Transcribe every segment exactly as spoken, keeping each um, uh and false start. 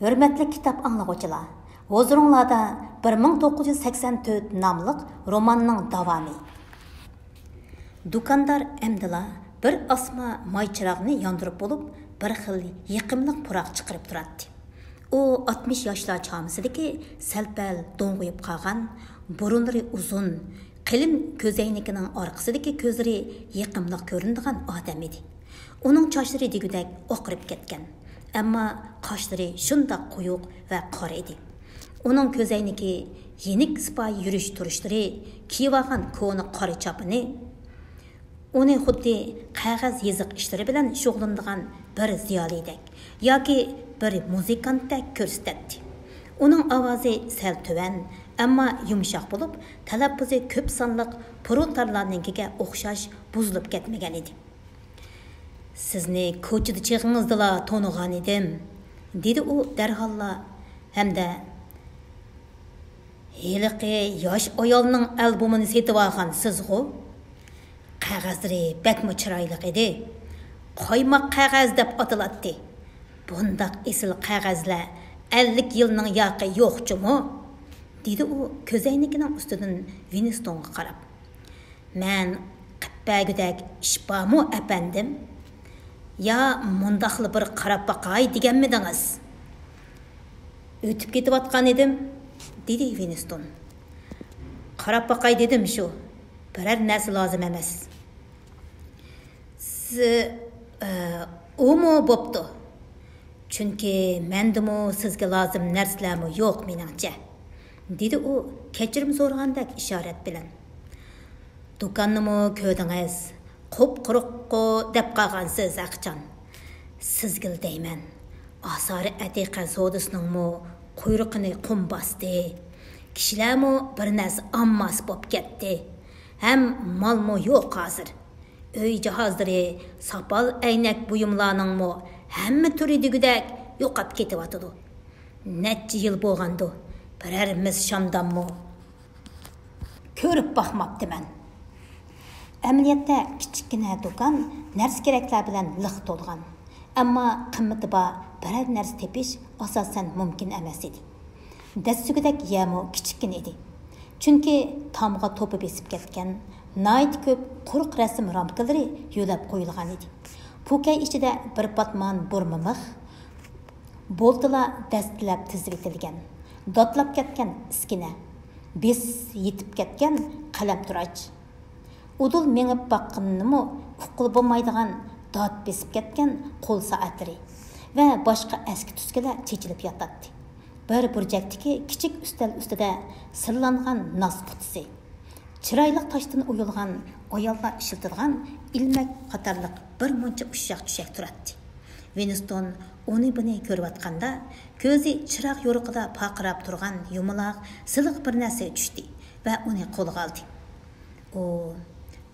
ھۆرمەتلىك كىتاب ئاڭلىغۇچىلار، ھۇزۇرۇڭلاردا بىر مىڭ توققۇز يۈز سەكسەن تۆت ناملىق روماننىڭ داۋامى. دۇكاندار ئەمدىلا بىر ئاسما ماي چىراغنى ياندۇرۇپ بولۇپ، بىر خىل يېقىملىق پۇراق چىقىرىپ تۇراتتى. ئۇ ئاتمىش ياشلار چامىسىدىكى سەل-پەل دوڭغىيىپ قالغان، بۇرۇنلىرى ئۇزۇن، قېلىن كۆزەينىكىنىڭ ئارقىسىدىكى كۆزلىرى يېقىملىق كۆرۈنىدىغان ئادەم ئىدى. ئۇنىڭ چاچلىرى دېگۈدەك ئاقىرىپ كەتكەن، ئەمما قاشلىرى شۇنداق قويۇق ۋە قارا ئىدى. ئۇنىڭ كۆزەينىكى، يېنىك سىپايى يۈرۈش تۇرۇشلىرى، كىيىۋالغان كونا قارا چاپىنى، ئۇنى خۇددى قەغەز يېزىق ئىشلىرى بىلەن شۇغۇللىنىدىغان بىر زىيالىيدەك ياكى بىر مۇزىكانتتەك كۆرسىتەتتى. ئۇنىڭ ئاۋازى سەل تۆۋەن، ئەمما يۇمشاق بولۇپ، تەلەپپۇزى كۆپ سانلىق پرولېتارلارنىڭكىگە ئوخشاش بۇزۇلۇپ كەتمىگەن ئىدى. «سىزنى كوچىدا چېغىڭىزدىلا تونۇغان ئىدىم»، دېدى ئۇ دەرھاللا ھەمدە، «ھېلىقى ياش ئايالنىڭ ئالبومىنى سېتىۋالغان سىزغۇ؟ قەغەزلىرى بەكمۇ چىرايلىق ئىدى. قايماق قەغەز دەپ ئاتىلاتتى. بۇنداق ئېسىل قەغەزلەر ئەللىك يىلنىڭ ياقى يوق جۇمۇ؟» دېدى ئۇ كۆزەينىكىنىڭ ئۈستىدىن ۋىنستونغا قاراپ. «مەن قىپ بەرگۈدەك ئىش بارمۇ، ئەپەندىم؟ يا مۇنداقلا بىر قاراپ باقاي دېگەنمىدىڭىز؟» «ئۆتۈپ كېتىۋاتقان ئىدىم»، دېدى ۋىنستون. «قاراپ باقاي دېدىم شۇ، بىرەر نەرسە لازىم ئەمەس.» «سى-، ئە، ئۇمۇ بوپتۇ. چۈنكى مەندىمۇ سىزگە لازىم نەرسىلەرمۇ يوق مېنىڭچە»، دېدى ئۇ كەچۈرۈم سورىغاندەك ئىشارەت بىلەن. «دۇكاننىمۇ كۆردىڭىز، قۇپقۇرۇققۇ دەپ قالغانسىز ھەقىچان. سىزگىلا دەيمەن، ئاسارە ئەتىقە سودىسىنىڭمۇ قۇيرۇقىنى قۇم باستى. كىشىلەرمۇ بىر نەرسە ئالماس بوپ كەتتى. ھەم مالمۇ يوق ھازىر. ئۆي جاھازلىرى، ساپال ئەينەك بۇيۇملارنىڭمۇ ھەممە تۈرى دېگۈدەك يوقاپ كېتىۋاتىدۇ. نەچچە يىل بولغاندۇ، بىرەر مىس شامدانمۇ كۆرۈپ باقماپتىمەن.» ئەمەلىيەتتە كىچىككىنە دۇكان نەرسە-كېرەكلەر بىلەن لىق تولغان. ئەمما قىممىتى بار بىرەر نەرسە تېپىش ئاساسەن مۇمكىن ئەمەس ئىدى. دەسسىگۈدەك يەرمۇ كىچىككىنە ئىدى. چۈنكى تامغا توپا بېسىپ كەتكەن، ناھايىتى كۆپ قۇرۇق رەسىم رامكىلىرى يۆلەپ قويۇلغان ئىدى. پوكەي ئىچىدە بىر پاتمان بۇرما مىخ، بولتىلار دەستىلەپ تىزىۋېتىلگەن، داتلاپ كەتكەن ئىسكىنە، بېسى يېتىپ كەتكەن قەلەمتۇراچ، ئۇدۇل مېڭىپ باققىنىنىمۇ ئۇققىلى بولمايدىغان دات بېسىپ كەتكەن قول سائەتلىرى ۋە باشقا ئەسكى تۈسكىلەر چېچىلىپ ياتاتتى. بىر بۇرجەكتىكى كىچىك ئۈستەل ئۈستىدە سىرلانغان ناس قۇتىسى، چىرايلىق تاشتىن ئويۇلغان ئاياللار ئىشلىتىدىغان ئىلمەك قاتارلىق بىر مۇنچە ئۇششاق-چۈششەك تۇراتتى. ۋىنستون ئۇنى-بۇنى كۆرۈۋاتقاندا، كۆزى چىراغ يورۇقىدا پارقىراپ تۇرغان يۇمىلاق سىلىق بىر نەرسىگە چۈشتى ۋە ئۇنى قولىغا ئالدى. ئۇ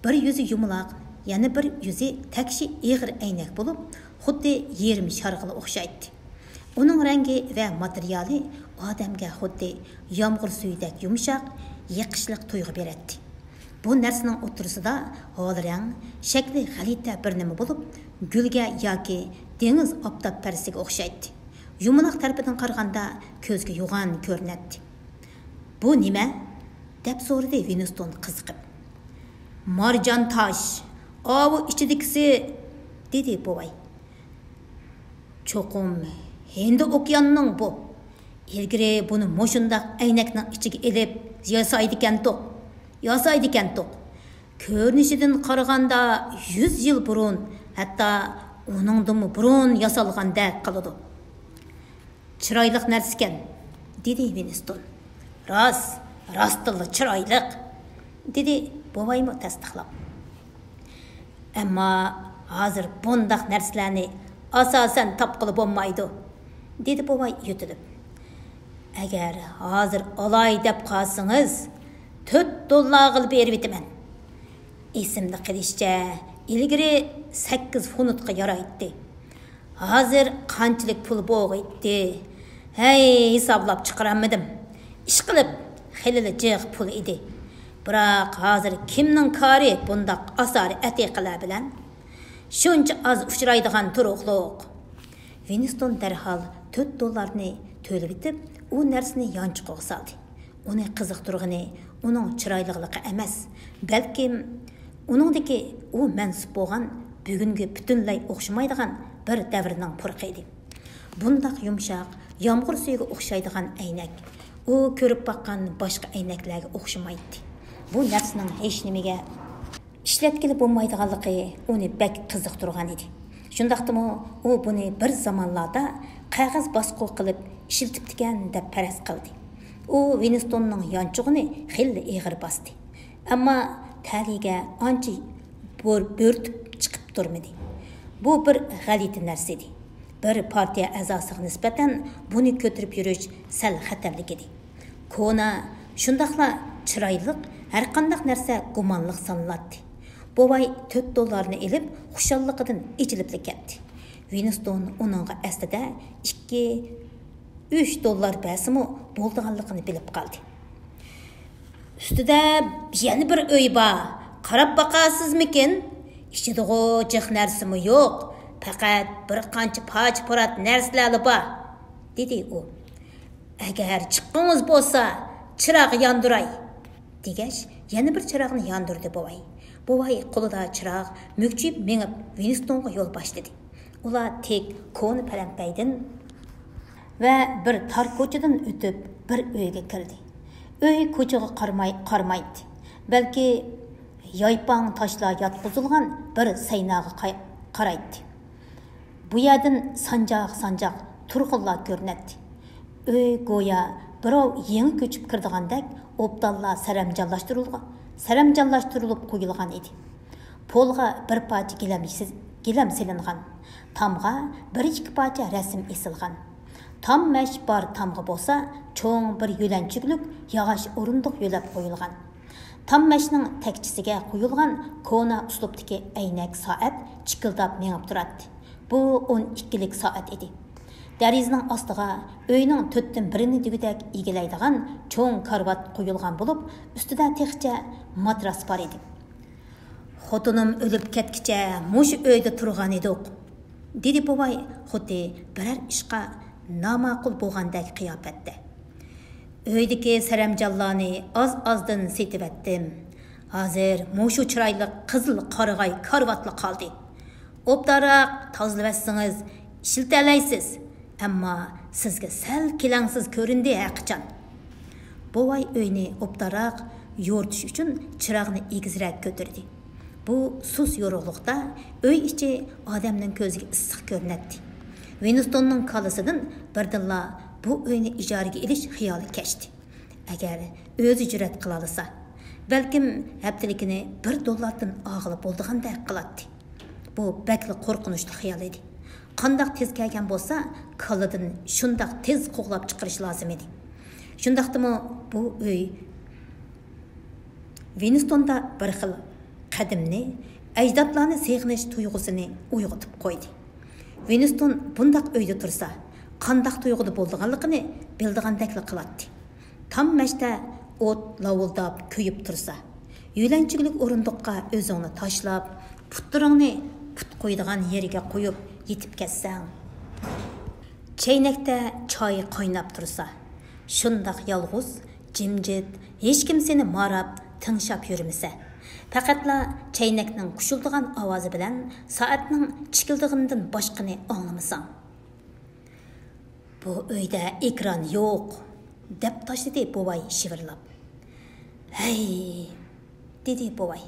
بىر يۈزى يۇمىلاق، يەنە بىر يۈزى تەكشى ئېغىر ئەينەك بولۇپ، خۇددى يېرىم شارغىلا ئوخشايتتى. ئۇنىڭ رەڭگى ۋە ماتېرىيالى ئادەمگە خۇددى يامغۇر سۈيىدەك يۇمشاق، يېقىشلىق تۇيغۇ بېرەتتى. بۇ نەرسىنىڭ ئوتتۇرىسىدا ھالرەڭ، شەكلى غەلىتە بىر نېمە بولۇپ، گۈلگە ياكى دېڭىز ئاپتاپپەرىسىگە ئوخشايتتى. يۇمىلاق تەرىپىدىن قارىغاندا كۆزگە يوغان كۆرۈنەتتى. «بۇ نېمە؟» دەپ سورىدى ۋىنستون قىزىقىپ. «مارجان تاش، ئاۋۇ ئىچىدىكىسى»، دېدى بوۋاي. «چوقۇم ھىندى ئوكياننىڭ بۇ. ئىلگىرى بۇنى مۇشۇنداق ئەينەكنىڭ ئىچىگە ئېلىپ ياسايدىكەنتۇق، ياسايدىكەنتۇق. كۆرۈنۈشىدىن قارىغاندا يۈز يىل بۇرۇن، ھەتتا ئۇنىڭدىنمۇ بۇرۇن ياسالغاندەك قىلىدۇ.» «چىرايلىق نەرسىكەن»، دېدى ۋىنستون. «راست، راستتىنلا چىرايلىق»، دېدى بوۋايمۇ تەستىقلاپ. «ئەمما ھازىر بۇنداق نەرسىلەرنى ئاساسەن تاپقىلى بولمايدۇ»، دېدى بوۋاي يۆتىلىپ. «ئەگەر ھازىر ئالاي دەپ قالسىڭىز، تۆت دوللارغىلا بېرىۋېتىمەن. ئېسىمدە قېلىشىچە، ئىلگىرى سەككىز فۇنتقا يارايتتى. ھازىر قانچىلىك پۇل بولغىيتتى؟ ھەي، ھېسابلاپ چىقىرالمىدىم. ئىشقىلىپ، خېلىلا جىق پۇل ئىدى. بىراق، ھازىر كىمنىڭ كارى بۇنداق ئاسارە ئەتىقىلەر بىلەن؟ شۇنچە ئاز ئۇچرايدىغان تۇرۇقلۇق.» ۋىنستون دەرھال تۆت دوللارنى تۆلىۋېتىپ، ئۇ نەرسىنى يانچۇقىغا سالدى. ئۇنى قىزىقتۇرغىنى ئۇنىڭ چىرايلىقلىقى ئەمەس، بەلكىم ئۇنىڭدىكى ئۇ مەنسۇپ بولغان، بۈگۈنگە پۈتۈنلەي ئوخشىمايدىغان بىر دەۋرنىڭ پۇرىقى ئىدى. بۇنداق يۇمشاق، يامغۇر سۈيىگە ئوخشايدىغان ئەينەك ئۇ كۆرۈپ باققان باشقا ئەينەكلەرگە ئوخشىمايتتى. بۇ نەرسىنىڭ ھېچنېمىگە ئىشلەتكىلى بولمايدىغانلىقى ئۇنى بەك قىزىقتۇرغان ئىدى. شۇنداقتىمۇ ئۇ بۇنى بىر زامانلاردا قەغەز باسقۇ قىلىپ ئىشلىتىپتىكەن دەپ پەرەز قىلدى. ئۇ ۋىنستوننىڭ يانچۇقىنى خېلى ئېغىر باستى. ئەمما تەلىيىگە ئانچە بۆر-، بۆرتۈپ چىقىپ تۇرمىدى. بۇ بىر غەلىتە نەرسە ئىدى. بىر پارتىيە ئەزاسىغا نىسبەتەن بۇنى كۆتۈرۈپ يۈرۈش سەل خەتەرلىك ئىدى. كونا، شۇنداقلا چىرايلىق، ھەرقانداق نەرسە گۇمانلىق سانىلاتتى. بوۋاي تۆت دوللارنى ئېلىپ، خۇشاللىقىدىن ئېچىلىپلا كەتتى. ۋىنستون ئۇنىڭغا ئەسلىدە ئىككى، ئۈچ دوللار بەرسىمۇ بولىدىغانلىقىنى بىلىپ قالدى. ئۈستىدە يەنە بىر ئۆي بار، قاراپ باقارسىزمىكىن؟ ئىچىدىغۇ جىق نەرسىمۇ يوق، پەقەت بىر قانچە پارچە-پۇرات نەرسىلەرلا بار، دېدى ئۇ. ئەگەر جىقىڭىز بولسا، چىراغ ياندۇراي، دېگەچ، يەنە بىر چىراغنى ياندۇردى بوۋاي. بوۋاي قولىدا چىراغ، مۈكچىيىپ مېڭىپ، ۋىنستونغا يول باشلىدى. ئۇلار تىك كونا پەلەمپەيدىن ۋە بىر تار كوچىدىن ئۆتۈپ، بىر ئۆيگە كىردى. ئۆي كوچىغا قارىماي-، قارىمايتتى، بەلكى يايپاڭ تاشلار ياتقۇزۇلغان بىر سەيناغا قاي-، قارايتتى. بۇ يەردىن سانجاق-سانجاق تۇرغۇنلار كۆرۈنەتتى. ئۆي گويا بىراۋ يېڭى كۆچۈپ كىرىدىغاندەك ئوبدانلا سەرەمجانلاشتۇرۇلغان، سەرەمجانلاشتۇرۇلۇپ قويۇلغان ئىدى. پولغا بىر پارچە گىلەم سىز-، گىلەم سېلىنغان. تامغا بىر-ئىككى پارچە رەسىم ئېسىلغان. تام مەش بار تامغا بولسا چوڭ بىر يۆلەنچۈكلۈك ياغاچ ئورۇندۇق يۆلەپ قويۇلغان. تام مەشنىڭ تەكچىسىگە قويۇلغان كونا ئۇسلۇبتىكى ئەينەك سائەت چىكىلداپ مېڭىپ تۇراتتى. بۇ ئون ئىككىلىك سائەت ئىدى. دېرىزىنىڭ ئاستىغا ئۆينىڭ تۆتتىن بىرىنى دېگۈدەك ئىگىلەيدىغان چوڭ كارىۋات قويۇلغان بولۇپ، ئۈستىدە تېخىچە ماتراس بار ئىدى. «خوتۇنۇم ئۆلۈپ كەتكىچە مۇشۇ ئۆيدە تۇرغان ئىدۇق»، دېدى بوۋاي خۇددى بىرەر ئىشقا ناماقۇل بولغاندەك قىياپەتتە. «ئۆيدىكى سەرەمجانلارنى ئاز-ئازدىن سېتىۋەتتىم. ھازىر مۇشۇ چىرايلىق قىزىل قارىغاي كارىۋاتلا قالدى. ئوبدانراق تازىلىۋەتسىڭىز ئىشلىتەلەيسىز. ئەمما سىزگە سەل كېلەڭسىز كۆرۈندى ھەقىچان.» بوۋاي ئۆينى ئوبدانراق يورۇتۇش ئۈچۈن چىراغنى ئېگىزرەك كۆتۈردى. بۇ سۇس يورۇقلۇقتا ئۆي ئىچى ئادەمنىڭ كۆزىگە ئىسسىق كۆرۈنەتتى. ۋىنستوننىڭ كاللىسىدىن بىردىنلا بۇ ئۆينى ئىجارىگە ئېلىش خىيالى كەچتى. ئەگەر ئۆزى جۈرئەت قىلالىسا، بەلكىم ھەپتىلىكىنى بىر دوللاردىن ئالغىلى بولىدىغاندەك قىلاتتى. بۇ بەكلا قورقۇنچلۇق خىيال ئىدى. قانداق تېز كەلگەن بولسا، كاللىدىن شۇنداق تېز قوغلاپ چىقىرىش لازىم ئىدى. شۇنداقتىمۇ بۇ ئۆي ۋىنستوندا بىر خىل قەدىمنى، ئەجدادلارنى سېغىنىش تۇيغۇسىنى ئويغىتىپ قويدى. ۋىنستون بۇنداق ئۆيدە تۇرسا، قانداق تۇيغۇدا بولىدىغانلىقىنى بىلىدىغاندەكلا قىلاتتى. تام مەشتە ئوت لاۋۇلداپ كۆيۈپ تۇرسا، يۆلەنچۈكلۈك ئورۇندۇققا ئۆزۈڭنى تاشلاپ، پۇتلىرىڭنى پۇت قويىدىغان يەرگە قويۇپ يېتىپ كەتسەڭ، چەينەكتە چاي قايناپ تۇرسا، شۇنداق يالغۇز، جىمجىت، ھېچكىم سېنى ماراپ، تىڭشاپ يۈرمىسە، پەقەتلا چەينەكنىڭ قۇشۇلدىغان ئاۋازى بىلەن سائەتنىڭ چىكىلدىغىنىدىن باشقىنى ئاڭلىمىساڭ. «بۇ ئۆيدە ئېكران يوق»، دەپ تاشلىدى بوۋاي شىۋىرلاپ. «ھەي!» دېدى بوۋاي.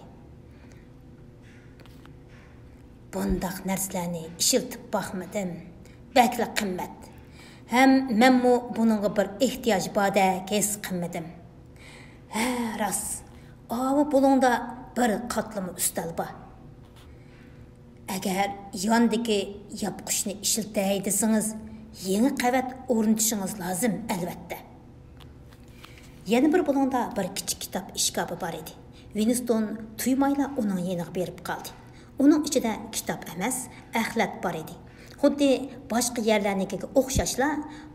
«بۇنداق نەرسىلەرنى ئىشلىتىپ باقمىدىم. بەكلا قىممەت. ھەم مەنمۇ بۇنىڭغا بىر ئېھتىياج باردەك ھېس قىلمىدىم. ھە، راست، ئاۋۇ بۇلۇڭدا بىر قاتلىما ئۈستەل بار. ئەگەر ياندىكى ياپقۇچنى ئىشلىتەي دېسىڭىز، يېڭى قەۋەت ئورنىتىشىڭىز لازىم، ئەلۋەتتە.» يەنە بىر بۇلۇڭدا بىر كىچىك كىتاب ئىشكاپى بار ئىدى. ۋىنستون تۇيمايلا ئۇنىڭ يېنىغا بېرىپ قالدى. ئۇنىڭ ئىچىدە كىتاب ئەمەس، ئەخلەت بار ئىدى. خۇددى باشقا يەرلەرنىڭكىگە ئوخشاشلا،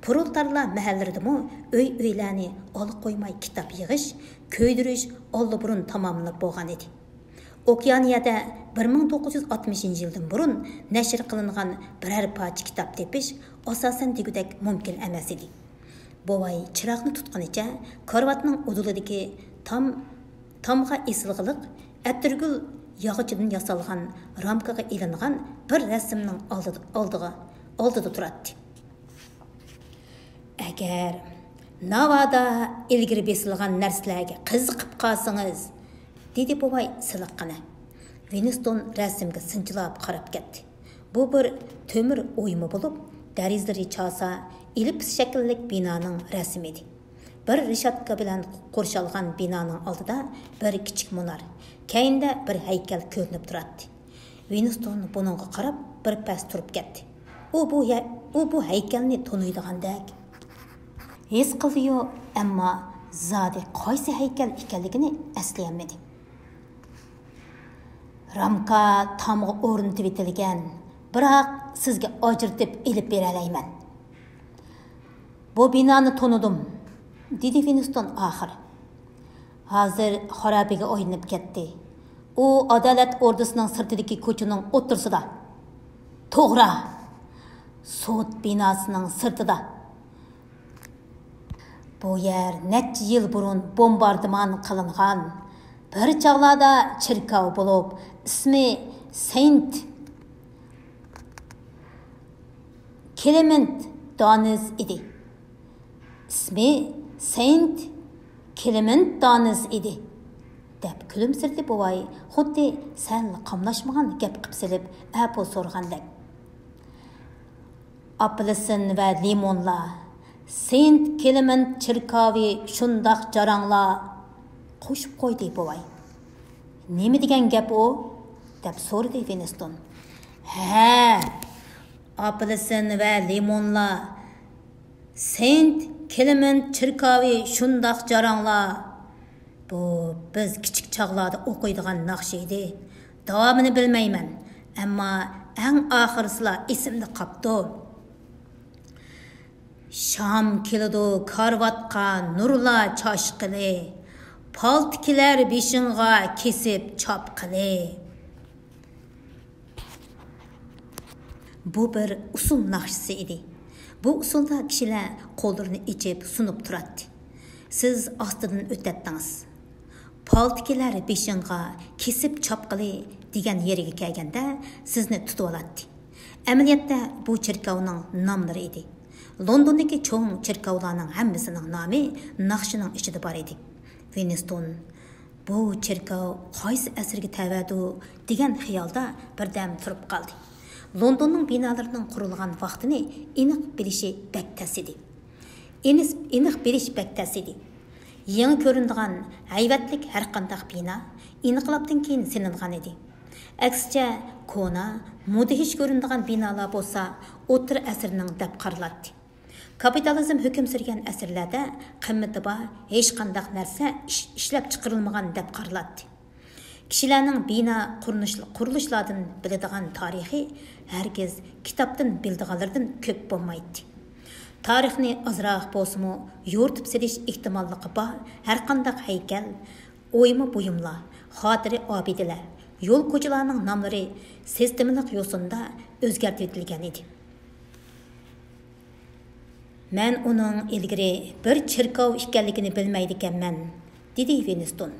پرولېتارلار مەھەللىلىرىدىمۇ ئۆي-ئۆيلەرنى ئالا قويماي كىتاب يىغىش، كۆيدۈرۈش ئاللىبۇرۇن تاماملىنىپ بولغان ئىدى. ئوكيانىيەدە بىر مىڭ توققۇز يۈز ئاتمىشىنچى يىلدىن بۇرۇن نەشر قىلىنغان بىرەر پارچە كىتاب تېپىش ئاساسەن دېگۈدەك مۇمكىن ئەمەس ئىدى. بوۋاي چىراغنى تۇتقىنىچە كارىۋاتنىڭ ئۇدۇلىدىكى تام، تامغا ئېسىلغىلىق ئەتىرگۈل ياغىچىدىن ياسالغان رامكىغا ئېلىنغان بىر رەسىمنىڭ ئالدىدا، ئالدىغا، ئالدىدا تۇراتتى. «ئەگەر ناۋادا ئىلگىرى بېسىلغان نەرسىلەرگە قىزىقىپ قالسىڭىز»، دېدى بوۋاي سىلىققىنە. ۋىنستون رەسىمگە سىنچىلاپ قاراپ كەتتى. بۇ بىر تۆمۈر ئويما بولۇپ، دېرىزىلىرى چاسا ئېللىپىس شەكىللىك بىنانىڭ رەسىمى ئىدى. بىر رېشاتكا بىلەن قورشالغان بىنانىڭ ئالدىدا بىر كىچىك مۇنار، كەينىدە بىر ھەيكەل كۆرۈنۈپ تۇراتتى. ۋىنستون بۇنىڭغا قاراپ بىر پەس تۇرۇپ كەتتى. ئۇ بۇ يە-، ئۇ بۇ ھەيكەلنى تونۇيدىغاندەك ھېس قىلدىيۇ، ئەمما زادى قايسى ھەيكەل ئىكەنلىكىنى ئەسلىيەلمىدى. رامكا تامغا ئورنىتىۋېتىلگەن، بىراق سىزگە ئاجرىتىپ ئېلىپ بېرەلەيمەن. بۇ بىنانى تونۇدۇم، دېدى ۋىنستون ئاخىر. ھازىر خارابىگە ئايلىنىپ كەتتى. ئۇ ئادالەت ئوردىسىنىڭ سىرتىدىكى كوچىنىڭ ئوتتۇرىسىدا. توغرا، سوت بىناسىنىڭ سىرتىدا. بۇ يەر نەچچە يىل بۇرۇن بومباردىمان قىلىنغان، بىر چاغلاردا چېركاۋ بولۇپ، ئىسمى سېينت كلېمېنت دانىز ئىدى. ئىسمى سېينت كلېمېنت دانىز ئىدى، دەپ كۈلۈمسىرىدى بوۋاي، خۇددى سەل قاملاشمىغان گەپ قىپ سېلىپ ئەپۇ سورىغاندەك. ئاپېلسىن ۋە لىمونلار، سېينت كلېمېنت چېركاۋى شۇنداق جاراڭلار، قوشۇپ قويدى بوۋاي. نېمە دېگەن گەپ ئۇ؟ دەپ سورىدى ۋىنستون. ھە، ئاپېلسىن ۋە لىمونلار، سېينت كلېمېنت چېركاۋى شۇنداق جاراڭلار. بۇ بىز كىچىك چاغلاردا ئوقۇيدىغان ناخشا ئىدى. داۋامىنى بىلمەيمەن، ئەمما ئەڭ ئاخىرسىلا ئېسىمدە قاپتۇ. شام كېلىدۇ كارىۋاتقا نۇرلار چاچقىلى، پالتا كېلەر بېشىڭغا كېسىپ چاپقىلى. بۇ بىر ئۇسسۇل ناخشىسى ئىدى. بۇ ئۇسسۇلدا كىشىلەر قوللىرىنى ئېچىپ سۇنۇپ تۇراتتى. سىز ئاستىدىن ئۆتەتتىڭىز. پالتا كېلەر بېشىڭغا كېسىپ چاپقىلى دېگەن يېرىگە كەلگەندە سىزنى تۇتۇۋالاتتى. ئەمەلىيەتتە بۇ چېركاۋنىڭ ناملىرى ئىدى. لوندوندىكى چوڭ چېركاۋلارنىڭ ھەممىسىنىڭ نامى ناخشىنىڭ ئىچىدە بار ئىدى. ۋىنستون، «بۇ چېركاۋ قايسى ئەسىرگە تەۋەدۇ؟» دېگەن خىيالدا بىردەم تۇرۇپ قالدى. لوندوننىڭ بىنالىرىنىڭ قۇرۇلغان ۋاقتىنى ئېنىق بىلىشى بەك تەس ئىدى. ئېنىس-، ئېنىق بىلىش بەك تەس ئىدى. يېڭى كۆرۈنىدىغان ھەيۋەتلىك ھەرقانداق بىنا ئىنقىلابتىن كېيىن سېلىنغان ئىدى. ئەكسىچە، كونا، مۇدھىش كۆرۈنىدىغان بىنالار بولسا ئوتتۇرا ئەسىرنىڭ دەپ قارىلاتتى. كاپىتالىزم ھۆكۈم سۈرگەن ئەسىرلەردە قىممىتى بار ھېچقانداق نەرسە ئىش-، ئىشلەپچىقىرىلمىغان دەپ قارىلاتتى. كىشىلەرنىڭ بىنا قۇرۇلۇش-، قۇرۇلۇشلاردىن بىلىدىغان تارىخى ھەرگىز كىتابتىن بىلىدىغانلىرىدىن كۆپ بولمايتتى. تارىخنى ئازراق بولسىمۇ يورۇتۇپ سېلىش ئېھتىماللىقى بار ھەرقانداق ھەيكەل، ئويما بۇيۇملار، خاتىرە ئابىدىلەر، يول كوچىلارنىڭ ناملىرى سىستېمىلىق يوسۇندا ئۆزگەرتىۋېتىلگەن ئىدى. «مەن ئۇنىڭ ئىلگىرى بىر چېركاۋ ئىكەنلىكىنى بىلمەيدىكەنمەن»، دېدى ۋىنستون.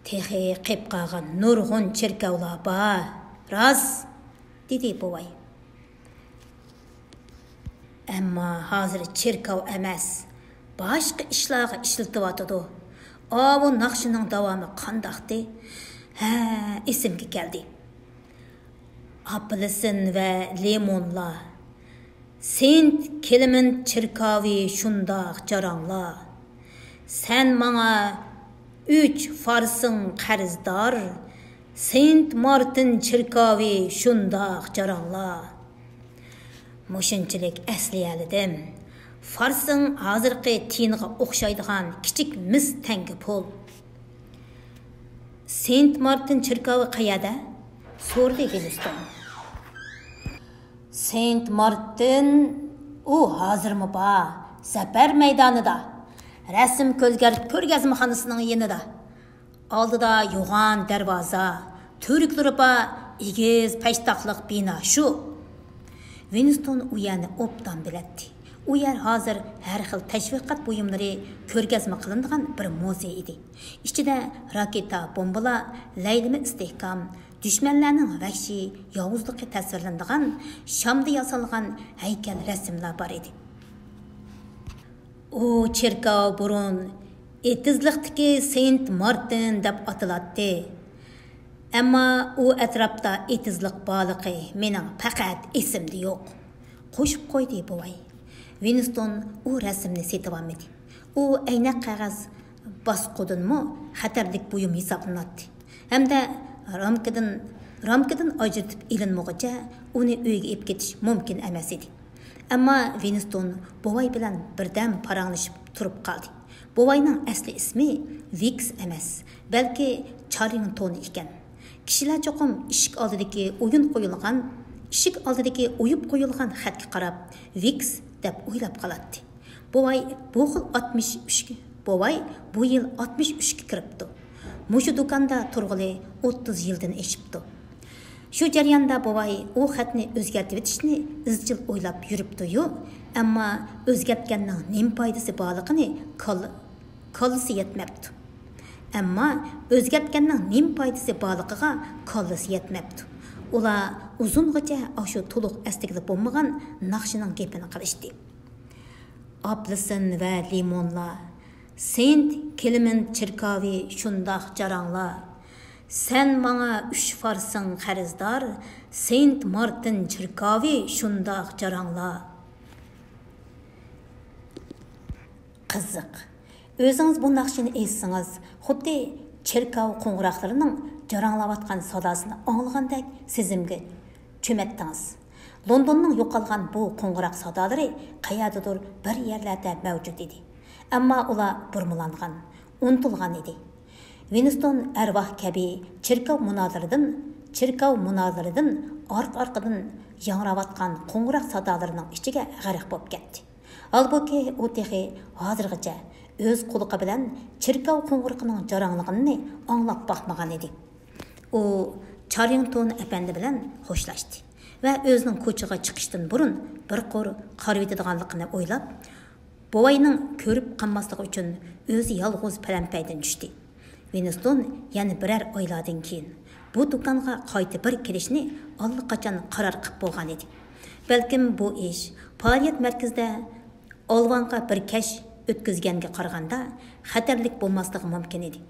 «تېخى قېپ قالغان نۇرغۇن چېركاۋلار بار، راست»، دېدى بوۋاي. «ئەمما ھازىر چېركاۋ ئەمەس، باشقا ئىشلارغا ئىشلىتىۋاتىدۇ. ئاۋۇ ناخشىنىڭ داۋامى قانداقتى؟ ھە، ئېسىمگە كەلدى. ئاپېلسىن ۋە لىمونلار، سېنت كلېمېنت چېركاۋى شۇنداق جاراڭلار. سەن ماڭا ئۈچ فارسىڭ قەرزدار، سېنت مارتىن چېركاۋى شۇنداق جاراڭلار.» مۇشۇنچىلىك ئەسلىيەلىدىم. فارسىڭ ھازىرقى تىيىنغا ئوخشايدىغان كىچىك مىس تەڭگە پۇل. «سېنت مارتىن چېركاۋى قەيەردە؟» سورىدى ۋىنستون. «سېنت مارتىن، ئۇ ھازىرمۇ بار، زەپەر مەيدانىدا، رەسىم كۆزگەر-، كۆرگەزمىخانىسىنىڭ يېنىدا. ئالدىدا يوغان دەرۋازا، تۈۋرۈكلىرى بار ئېگىز پەشتاقلىق بىنا شۇ. ۋىنستون ئۇ يەرنى ئوبدان بىلەتتى. ئۇ يەر ھازىر ھەر خىل تەشۋىقات بۇيۇملىرى، كۆرگەزمە قىلىنىدىغان بىر مۇزېي ئىدى. ئىچىدە راكېتا، بومبىلار، لەيلىمە ئىستىھكام، دۈشمەنلەرنىڭ ۋەھشىي ياۋۇزلۇقى تەسۋىرلىنىدىغان شامدا ياسالغان ھەيكەل رەسىملەر بار ئىدى. ئۇ چېركاۋ بۇرۇن ئېتىزلىقتىكى سېينت مارتىن دەپ ئاتىلاتتى. ئەمما ئۇ ئەتراپتا ئېتىزلىق بارلىقى مېنىڭ پەقەت ئېسىمدە يوق، قوشۇپ قويدى بوۋاي. ۋىنستون ئۇ رەسىمنى سېتىۋالمىدى. ئۇ ئەينەك قەغەز باسقۇدىنمۇ خەتەرلىك بۇيۇم ھېسابلىناتتى ھەمدە رامكىدىن، رامكىدىن ئاجرىتىپ ئېلىنمىغۇچە ئۇنى ئۆيگە ئېلىپ كېتىش مۇمكىن ئەمەس ئىدى. ئەمما ۋىنستون بوۋاي بىلەن بىردەم پاراڭلىشىپ تۇرۇپ قالدى. بوۋاينىڭ ئەسلى ئىسمى ۋىكس ئەمەس، بەلكى چاررىڭتون ئىكەن. كىشىلەر چوقۇم ئىشىك ئالدىدىكى ئويۇن قويۇلغان، ئىشىك ئالدىدىكى ئويۇپ قويۇلغان خەتكە قاراپ ۋىكس دەپ ئويلاپ قالاتتى. بوۋاي بۇ خىل ئاتمىش ئۈچ، بوۋاي بۇ يىل ئاتمىش ئۈچكە كىرىپتۇ. مۇشۇ دۇكاندا تۇرغىلى ئوتتۇز يىلدىن ئېشىپتۇ. شۇ جەرياندا بوۋاي ئۇ خەتنى ئۆزگەرتىۋېتىشنى ئىزچىل ئويلاپ يۈرۈپتۇ-يۇ، ئەمما ئۆزگەرتكەننىڭ نېمە پايدىسى بارلىقىنى كاللا-، كاللىسى يەتمەپتۇ. ئەمما ئۆزگەرتكەننىڭ نېمە پايدىسى بارلىقىغا كاللىسى يەتمەپتۇ. ئۇلار ئۇزۇنغىچە ئاشۇ تولۇق ئەسلىگىلى بولمىغان ناخشىنىڭ گېپىنى قىلىشتى. ئاپېلسىن ۋە لىمونلار، سېينت كلېمېنت چېركاۋى شۇنداق جاراڭلار. سەن ماڭا ئۈچ فارسىڭ قەرزدار، سېينت مارتىن چېركاۋى شۇنداق جاراڭلار. قىزىق. ئۆزىڭىز بۇ ناخشىنى ئېيتسىڭىز، خۇددى چېركاۋ قوڭغۇراقلىرىنىڭ جاراڭلاۋاتقان ساداسىنى ئاڭلىغاندەك سېزىمگە چۆمەتتىڭىز. لوندوننىڭ يوقالغان بۇ قوڭغۇراق سادالىرى قەيەردىدۇر بىر يەرلەردە مەۋجۇت ئىدى. ئەمما ئۇلار بۇرمىلانغان، ئۇنتۇلغان ئىدى. ۋىنستون ئەرۋاھ كەبى چېركاۋ مۇنارلىرىدىن، چېركاۋ مۇنارلىرىدىن ئارقا-ئارقىدىن ياڭراۋاتقان قوڭغۇراق سادالىرىنىڭ ئىچىگە غەرق بولۇپ كەتتى. ھالبۇكى، ئۇ تېخى ھازىرغىچە ئۆز قۇلىقى بىلەن چېركاۋ قوڭغۇرىقىنىڭ جاراڭلىغىنىنى ئاڭلاپ باقمىغان ئىدى. ئۇ چاررىڭتون ئەپەندى بىلەن خوشلاشتى ۋە ئۆزىنىڭ كوچىغا چىقىشتىن بۇرۇن بىر قۇر قارىۋېتىدىغانلىقىنى ئويلاپ، بوۋاينىڭ كۆرۈپ قالماسلىقى ئۈچۈن ئۆزى يالغۇز پەلەمپەيدىن چۈشتى. ۋىنستون يەنە بىرەر ئايلاردىن كېيىن بۇ دۇكانغا قايتا بىر كېلىشنى ئاللىقاچان قارار قىلىپ بولغان ئىدى. بەلكىم بۇ ئىش پائالىيەت مەركىزىدە ئالۋانغا بىر كەچ ئۆتكۈزگەنگە قارىغاندا خەتەرلىك بولماسلىقى مۇمكىن ئىدى.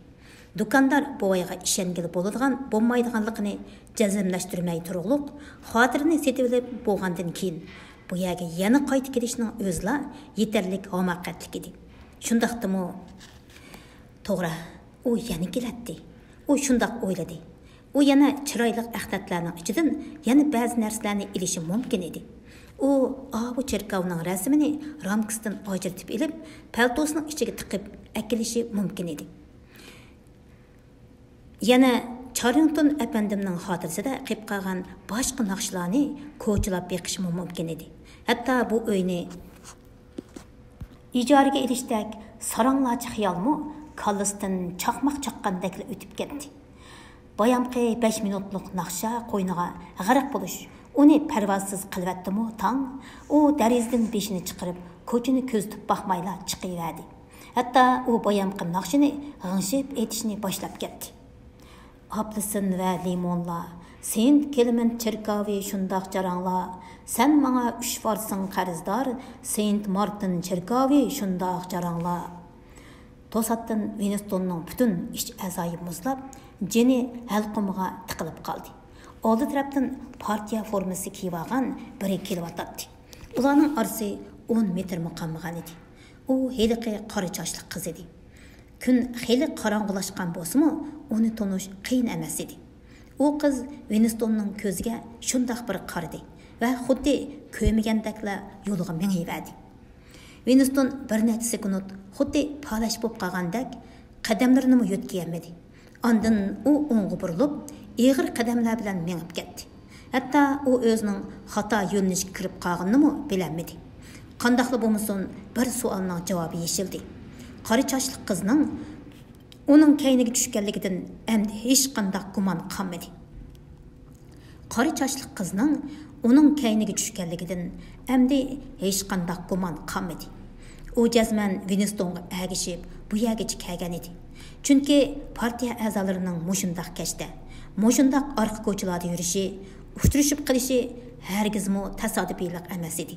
دۇكاندار بوۋايغا ئىشەنگىلى بولىدىغان بولمايدىغانلىقىنى جەزملەشتۈرمەي تۇرۇقلۇق، خاتىرىنى سېتىۋېلىپ بولغاندىن كېيىن، بۇ يەرگە يەنە قايتا كېلىشنىڭ ئۆزىلا يېتەرلىك ھاماقەتلىك ئىدى. شۇنداقتىمۇ؟ توغرا، ئۇ يەنە كېلەتتى. ئۇ شۇنداق ئويلىدى. ئۇ يەنە چىرايلىق ئەخلەتلەرنىڭ ئىچىدىن يەنە بەزى نەرسىلەرنى ئېلىشى مۇمكىن ئىدى. ئۇ ئاۋۇ چېركاۋنىڭ رەسىمىنى رامكىسىدىن ئاجرىتىپ ئېلىپ، پەلتوسىنىڭ ئىچىگە تىقىپ ئەكېلىشى مۇمكىن ئىدى. يەنە چاررىڭتون ئەپەندىمنىڭ خاتىرىسىدە قېلىپ قالغان باشقا ناخشىلارنى كوچىلاپ بېقىشىمۇ مۇمكىن ئىدى. ھەتتا بۇ ئۆينى ئىجارىگە ئېلىشتەك ساراڭلارچە خىيالمۇ كاللىسىدىن چاقماق چاققاندەكلا ئۆتۈپ كەتتى. بايامقى بەش مىنۇتلۇق ناخشا قوينىغا غەرق بولۇش ئۇنى پەرۋاسىز قىلىۋەتتىمۇ تاڭ، ئۇ دېرىزىدىن بېشىنى چىقىرىپ، كوچىنى كۆزىتىپ باقمايلا چىقىۋەردى. ھەتتا ئۇ بايامقى ناخشىنى غىڭشىپ ئېيتىشنى باشلاپ كەتتى. ئاپېلسىن ۋە لىمونلار، سېينت كلېمېنت چېركاۋى شۇنداق جاراڭلار، سەن ماڭا ئۈچ فارسىڭ قەرزدار، سېينت مارتىن چېركاۋى شۇنداق جاراڭلار. توساتتىن ۋىنستوننىڭ پۈتۈن ئىچ ئەزايى مۇزلاپ، جېنى ھەلقۇمىغا تىقىلىپ قالدى. ئالدى تەرەپتىن پارتىيە فورمىسى كىيىۋالغان بىرى كېلىۋاتاتتى. ئۇلارنىڭ ئارىسى ئون مېتىرمۇ قالمىغان ئىدى. ئۇ ھېلىقى قارا چاچلىق قىز ئىدى. كۈن خېلى قاراڭغۇلاشقان بولسىمۇ، ئۇنى تونۇش قىيىن ئەمەس ئىدى. ئۇ قىز ۋىنستوننىڭ كۆزىگە شۇنداق بىر قارىدى ۋە خۇددى كۆرمىگەندەكلا يولىغا مېڭىۋەردى. ۋىنستون بىر نەچچە سېكۇنت خۇددى پالەچ بولۇپ قالغاندەك قەدەملىرىنىمۇ يۆتكىيەلمىدى. ئاندىن ئۇ ئوڭغا بۇرۇلۇپ، ئېغىر قەدەملەر بىلەن مېڭىپ كەتتى. ھەتتا ئۇ ئۆزىنىڭ خاتا يۆنىلىشكە كىرىپ قالغىنىنىمۇ بىلەلمىدى. قانداقلا بولمىسۇن، بىر سوئالنىڭ جاۋابى يېشىلدى. قارا چاچلىق قىزنىڭ ئۇنىڭ كەينىگە چۈشكەنلىكىدىن ئەمدى ھېچقانداق گۇمان قالمىدى. قارا چاچلىق قىزنىڭ ئۇنىڭ كەينىگە چۈشكەنلىكىدىن ئەمدى ھېچقانداق گۇمان قالمىدى. ئۇ جەزمەن ۋىنستونغا ئەگىشىپ بۇ يەرگىچە كەلگەن ئىدى. چۈنكى پارتىيە ئەزالىرىنىڭ مۇشۇنداق كەچتە، مۇشۇنداق ئارقا كوچىلاردا يۈرۈشى، ئۇچرىشىپ قېلىشى ھەرگىزمۇ تاسادىپىيلىق ئەمەس ئىدى.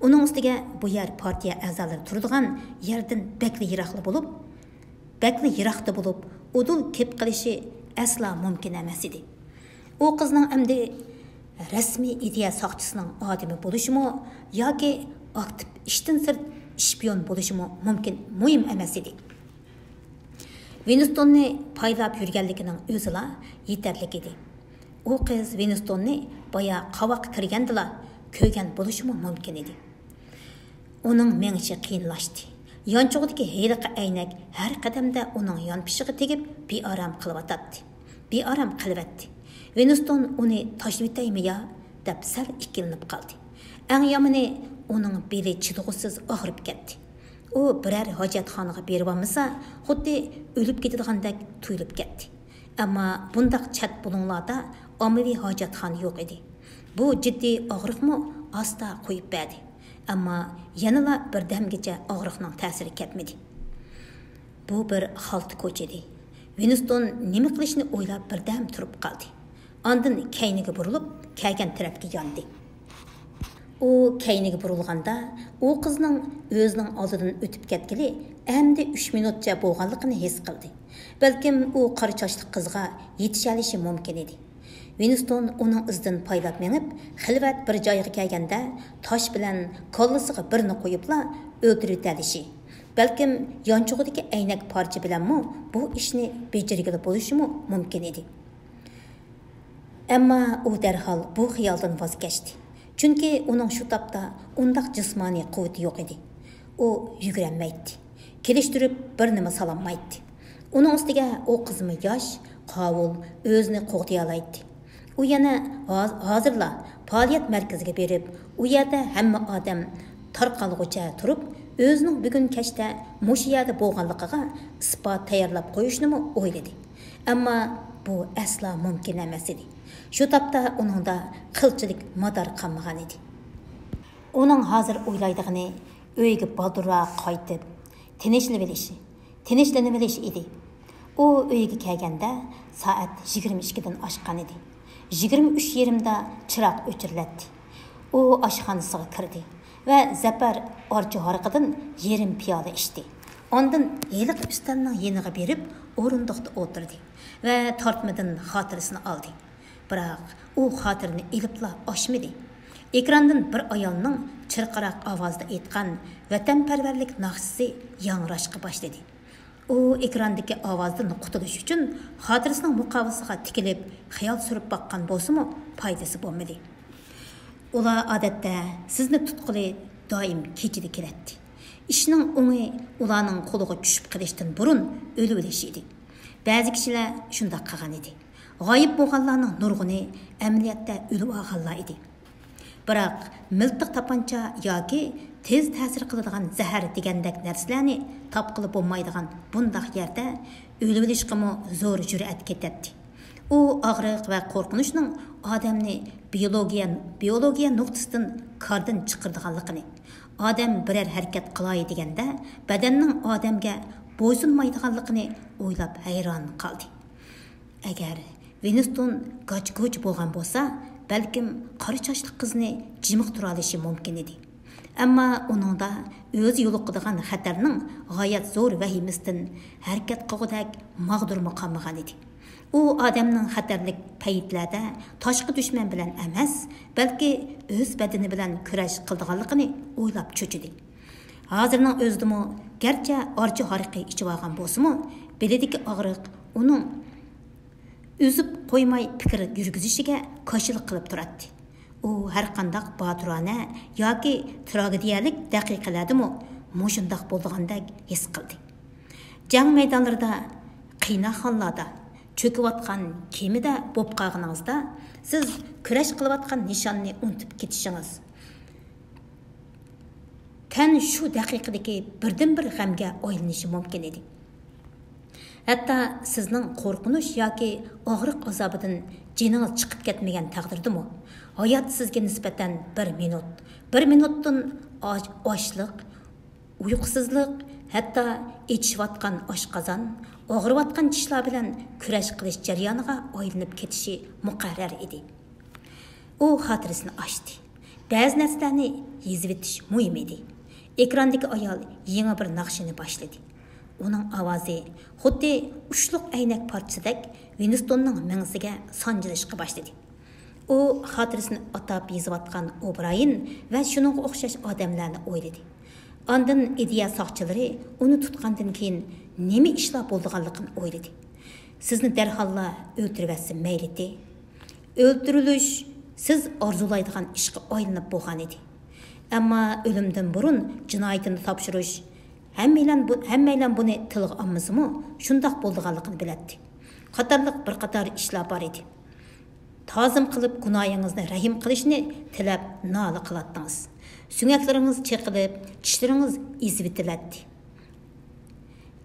ئۇنىڭ ئۈستىگە بۇ يەر پارتىيە ئەزالىرى تۇرىدىغان يەردىن بەكلا يىراقلا بولۇپ، بەكلا يىراقتا بولۇپ، ئۇدۇل كېلىپ قېلىشى ئەسلا مۇمكىن ئەمەس ئىدى. ئۇ قىزنىڭ ئەمدى رەسمىي ئىدىيە ساقچىسىنىڭ ئادىمى بولۇشىمۇ ياكى ئاكتىپ ئىشتىن سىرت ئىشپىيون بولۇشىمۇ مۇمكىن، مۇھىم ئەمەس ئىدى. ۋىنستوننى پايلاپ يۈرگەنلىكىنىڭ ئۆزىلا يېتەرلىك ئىدى. ئۇ قىز ۋىنستوننى بايا قاۋاققا كىرگەندىلا كۆرگەن بولۇشىمۇ مۇمكىن ئىدى. ئۇنىڭ مېڭىشى قىيىنلاشتى. يانچۇقىدىكى ھېلىقى ئەينەك ھەر قەدەمدە ئۇنىڭ يانپىشىغا تېگىپ، بىئارام قىلىۋاتاتتى. بىئارام قىلىۋەتتى. ۋىنستون ئۇنى تاشلىۋېتەيمۇ يا دەپ سەل ئىككىلىنىپ قالدى. ئەڭ يامىنى، ئۇنىڭ بېلى چىدىغۇسىز ئاغرىپ كەتتى. ئۇ بىرەر ھاجەتخانىغا بېرىۋالمىسا، خۇددى ئۆلۈپ كېتىدىغاندەك تۇيۇلۇپ كەتتى. ئەمما بۇنداق چەت بۇلۇڭلاردا ئاممىۋى ھاجەتخانا يوق ئىدى. بۇ جىددىي ئاغرىقمۇ ئاستا قويۇپ بەردى. ئەمما يەنىلا بىردەمگىچە ئاغرىقنىڭ تەسىرى كەتمىدى. بۇ بىر خالتا كوچا ئىدى. ۋىنستون نېمە قىلىشنى ئويلاپ بىردەم تۇرۇپ قالدى. ئاندىن كەينىگە بۇرۇلۇپ، كەلگەن تەرەپكە ياندى. ئۇ كەينىگە بۇرۇلغاندا، ئۇ قىزنىڭ ئۆزىنىڭ ئالدىدىن ئۆتۈپ كەتكىلى ئەمدى ئۈچ مىنۇتچە بولغانلىقىنى ھېس قىلدى. بەلكىم ئۇ قارا چاچلىق قىزغا يېتىشەلىشى مۇمكىن ئىدى. ۋىنستون ئۇنىڭ ئىزىدىن پايلاپ مېڭىپ، خىلۋەت بىر جايغا كەلگەندە، تاش بىلەن كاللىسىغا بىرنى قويۇپلا ئۆلتۈرۈۋېتەلىشى، بەلكىم يانچۇقىدىكى ئەينەك پارچە بىلەنمۇ بۇ ئىشنى بېجىرگىلى بولۇشىمۇ مۇمكىن ئىدى. ئەمما ئۇ دەرھال بۇ خىيالدىن ۋاز كەچتى. چۈنكى ئۇنىڭ شۇ تاپتا ئۇنداق جىسمانىي قۇۋۋىتى يوق ئىدى. ئۇ يۈگۈرەلمەيتتى. كېلىشتۈرۈپ بىر نېمە سالالمايتتى. ئۇنىڭ ئۈستىگە ئۇ قىزمۇ ياش، قاۋۇل، ئۆزىنى قوغدىيالايتتى. ئۇ يەنە ھاز-، ھازىرلا پائالىيەت مەركىزىگە بېرىپ، ئۇ يەردە ھەممە ئادەم تارقالغۇچە تۇرۇپ، ئۆزىنىڭ بۈگۈن كەچتە مۇشۇ يەردە بولغانلىقىغا ئىسپات تەييارلاپ قويۇشنىمۇ ئويلىدى. ئەمما بۇ ئەسلا مۇمكىن ئەمەس ئىدى. شۇ تاپتا ئۇنىڭدا قىلچىلىك مادار قالمىغان ئىدى. ئۇنىڭ ھازىر ئويلايدىغىنى ئۆيگە بالدۇرراق قايتىپ، تىنچلىۋېلىش، تىنچلىنىۋېلىش ئىدى. ئۇ ئۆيىگە كەلگەندە سائەت يىگىرمە ئىككىدىن ئاشقان ئىدى. يىگىرمە ئۈچ يېرىمدا چىراغ ئۆچۈرۈلەتتى. ئۇ ئاشخانىسىغا كىردى ۋە زەپەر ئارچا ھارىقىدىن يېرىم پىيالە ئىچتى. ئاندىن ھېلىقى ئۈستەلنىڭ يېنىغا بېرىپ، ئورۇندۇقتا ئولتۇردى ۋە تارتمىدىن خاتىرىسىنى ئالدى. بىراق ئۇ خاتىرىنى ئېلىپلا ئاچمىدى. ئېكراندىن بىر ئايالنىڭ چىرقىراق ئاۋازدا ئېيتقان ۋەتەنپەرۋەرلىك ناخشىسى ياڭراشقا باشلىدى. ئۇ ئېكراندىكى ئاۋازدىن قۇتۇلۇش ئۈچۈن خاتىرىسىنىڭ مۇقاۋىسىغا تىكىلىپ خىيال سۈرۈپ باققان بولسىمۇ، پايدىسى بولمىدى. ئۇلار ئادەتتە سىزنى تۇتقىلى دائىم كېچىدە كېلەتتى. ئىشنىڭ ئوڭى ئۇلارنىڭ قولىغا چۈشۈپ قېلىشتىن بۇرۇن ئۆلۈۋېلىش ئىدى. بەزى كىشىلەر شۇنداق قىلغان ئىدى. غايىب بولغانلارنىڭ نۇرغۇنى ئەمەلىيەتتە ئۆلۈۋالغانلار ئىدى. بىراق مىلتىق تاپانچا ياكى تېز تەسىر قىلىدىغان زەھەر دېگەندەك نەرسىلەرنى تاپقىلى بولمايدىغان بۇنداق يەردە ئۆلۈۋېلىشقىمۇ زور جۈرئەت كېتەتتى. ئۇ ئاغرىق ۋە قورقۇنچنىڭ ئادەمنى بىيولوگىيە، بىيولوگىيە نۇقتىسىدىن كاردىن چىقىرىدىغانلىقىنى، ئادەم بىرەر ھەرىكەت قىلاي دېگەندە بەدەننىڭ ئادەمگە بويسۇنمايدىغانلىقىنى ئويلاپ ھەيران قالدى. ئەگەر ۋىنستون گاچ-گۇچ بولغان بولسا، بەلكىم قارا چاچلىق قىزنى جىمىقتۇرالىشى مۇمكىن ئىدى. ئەمما ئۇنىڭدا ئۆزى يولۇقىدىغان خەتەرنىڭ غايەت زور ۋەھىمىسىدىن ھەرىكەت قىلغۇدەك ماغدۇرمۇ قالمىغان ئىدى. ئۇ ئادەمنىڭ خەتەرلىك پەيتلەردە تاشقى دۈشمەن بىلەن ئەمەس، بەلكى ئۆز بەدىنى بىلەن كۈرەش قىلىدىغانلىقىنى ئويلاپ چۆچۈدى. ھازىرنىڭ ئۆزىدىمۇ گەرچە ئارچا ھارىقى ئىچىۋالغان بولسىمۇ، بېلىدىكى ئاغرىق ئۇنىڭ ئۈزۈپ قويماي پىكىر يۈرگۈزۈشىگە كاشىلا قىلىپ تۇراتتى. ئۇ ھەرقانداق باتۇرانە ياكى تراگېدىيەلىك دەقىقىلەردىمۇ مۇشۇنداق بولىدىغاندەك ھېس قىلدى. جەڭ مەيدانلىرىدا، قىيناقخانىلاردا، چۆكۈۋاتقان كېمىدە بولۇپ قالغىنىڭىزدا، سىز كۈرەش قىلىۋاتقان نىشاننى ئۇنتۇپ كېتىشىڭىز، تەن شۇ دەقىقىدىكى بىردىنبىر غەمگە ئايلىنىشى مۇمكىن ئىدى. ھەتتا سىزنىڭ قورقۇنچ ياكى ئاغرىق ئازابىدىن جېنىڭىز چىقىپ كەتمىگەن تەقدىردىمۇ، ھايات سىزگە نىسبەتەن بىر مىنۇت، بىر مىنۇتتىن ئاچ-، ئاچلىق، ئۇيقۇسىزلىق، ھەتتا ئېچىشىۋاتقان ئاشقازان، ئاغرىۋاتقان چىشلار بىلەن كۈرەش قىلىش جەريانىغا ئايلىنىپ كېتىشى مۇقەررەر ئىدى. ئۇ خاتىرىسىنى ئاچتى. بەزى نەرسىلەرنى يېزىۋېتىش مۇھىم ئىدى. ئېكراندىكى ئايال يېڭى بىر ناخشىنى باشلىدى. ئۇنىڭ ئاۋازى خۇددى ئۇچلۇق ئەينەك پارچىسىدەك ۋىنستوننىڭ مېڭىسىگە سانجىلىشقا باشلىدى. ئۇ خاتىرىسىنى ئاتاپ يېزىۋاتقان ئوبرايېن ۋە شۇنىڭغا ئوخشاش ئادەملەرنى ئويلىدى. ئاندىن ئىدىيە ساقچىلىرى ئۇنى تۇتقاندىن كېيىن نېمە ئىشلار بولىدىغانلىقىنى ئويلىدى. سىزنى دەرھاللا ئۆلتۈرۈۋەتسە مەيلىتى. ئۆلتۈرۈلۈش سىز ئارزۇلايدىغان ئىشقا ئايلىنىپ بولغان ئىدى. ئەمما ئۆلۈمدىن بۇرۇن جىنايىتىنى تاپشۇرۇش، ھەممەيلەن بۇ، ھەممەيلەن بۇنى تىلغا ئالمىسىمۇ، شۇنداق بولىدىغانلىقىنى بىلەتتى. قاتارلىق بىر قاتار ئىشلار بار ئىدى. تازىم قىلىپ گۇناھىڭىزنى رەھىم قىلىشنى تىلەپ نالە قىلاتتىڭىز. سۆڭەكلىرىڭىز چېقىلىپ، چىشلىرىڭىز ئېزىۋېتىلەتتى.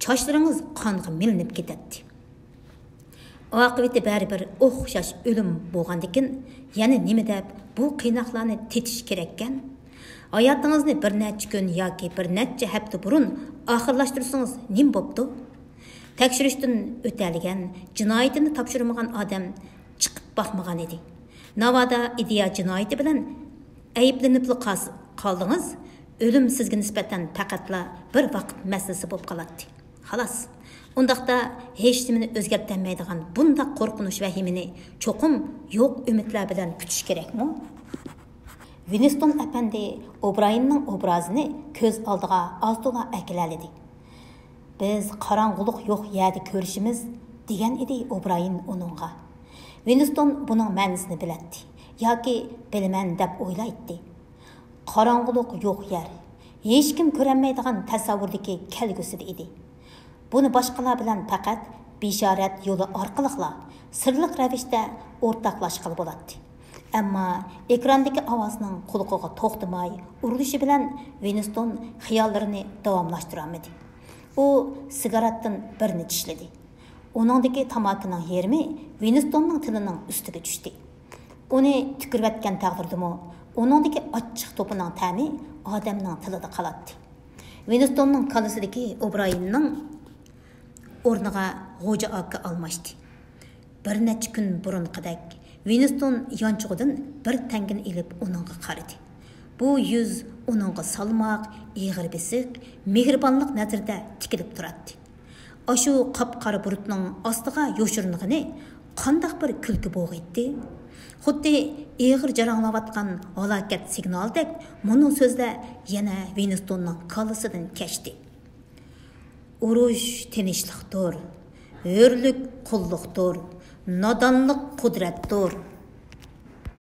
چاچلىرىڭىز قانغا مىلىنىپ كېتەتتى. ئاقىۋىتى بەرىبىر ئوخشاش ئۆلۈم بولغاندىكىن، يەنە نېمە دەپ بۇ قىيناقلارنى تېتىش كېرەككەن؟ ھاياتىڭىزنى بىر نەچچە كۈن ياكى بىر نەچچە ھەپتە بۇرۇن ئاخىرلاشتۇرسىڭىز نېمە بوپتۇ؟ تەكشۈرۈشتىن ئۆتەلىگەن، جىنايىتىنى تاپشۇرمىغان ئادەم چىقىپ باقمىغان ئىدى. ناۋادا ئىدىيە جىنايىتى بىلەن ئەيىبلىنىپلا قالس-، قالدىڭىز، ئۆلۈم سىزگە نىسبەتەن پەقەتلا بىر ۋاقىت مەسىلىسى بولۇپ قالاتتى. خالاس. ئۇنداقتا ھېچنېمىنى ئۆزگەرتەلمەيدىغان بۇنداق قورقۇنچ ۋەھىمىنى چوقۇم يوق ئۈمىدلەر بىلەن كۈتۈش كېرەكمۇ؟ ۋىنستون ئەپەندى ئوبرايېننىڭ ئوبرازىنى كۆز ئالدىغا ئاز-تولا ئەكېلەلىدى. «بىز قاراڭغۇلۇق يوق يەردە كۆرۈشىمىز» دېگەن ئىدى ئوبرايېن ئۇنىڭغا. ۋىنستون بۇنىڭ مەنىسىنى بىلەتتى ياكى بىلىمەن دەپ ئويلايتتى. قاراڭغۇلۇق يوق يەر، ھېچكىم كۆرەلمەيدىغان تەسەۋۋۇردىكى كەلگۈسىدە ئىدى. بۇنى باشقىلار بىلەن پەقەت بېشارەت يولى ئارقىلىقلا سىرلىق رەۋىشتە ئورتاقلاشقىلى بولاتتى. ئەمما ئېكراندىكى ئاۋازنىڭ قۇلىقىغا توختىماي ئۇرۇلۇشى بىلەن ۋىنستون خىياللىرىنى داۋاملاشتۇرالمىدى. ئۇ سىگارەتتىن بىرنى چىشلىدى. ئۇنىڭدىكى تاماكىنىڭ يېرىمى ۋىنستوننىڭ تىلىنىڭ ئۈستىگە چۈشتى. ئۇنى تۈكۈرۈۋەتكەن تەقدىردىمۇ، ئۇنىڭدىكى ئاچچىق توپىنىڭ تەمى ئادەمنىڭ تىلىدا قالاتتى. ۋىنستوننىڭ كاللىسىدىكى ئوبرايېننىڭ ئورنىغا غوجا ئاكا ئالماشتى. بىر نەچچە كۈن بۇرۇنقىدەك، ۋىنستون يانچۇقىدىن بىر تەڭگىنى ئېلىپ ئۇنىڭغا قارىدى. بۇ يۈز ئۇنىڭغا سالماق، ئېغىر بېسىق، مېھرىبانلىق نەزىرىدە تىكىلىپ تۇراتتى. ئاشۇ قاپقارا بۇرۇتنىڭ ئاستىغا يوشۇرۇنغىنى قانداق بىر كۈلكە بوغۇيتتى؟ خۇددى ئېغىر جاراڭلاۋاتقان ھالاكەت سىگنالىدەك مۇنۇ سۆزلەر يەنە ۋىنستوننىڭ كاللىسىدىن كەچتى. «ئۇرۇش تىنچلىقتۇر، ھۆرلۈك قۇللۇقتۇر، نادانلىق قۇدرەتتۇر»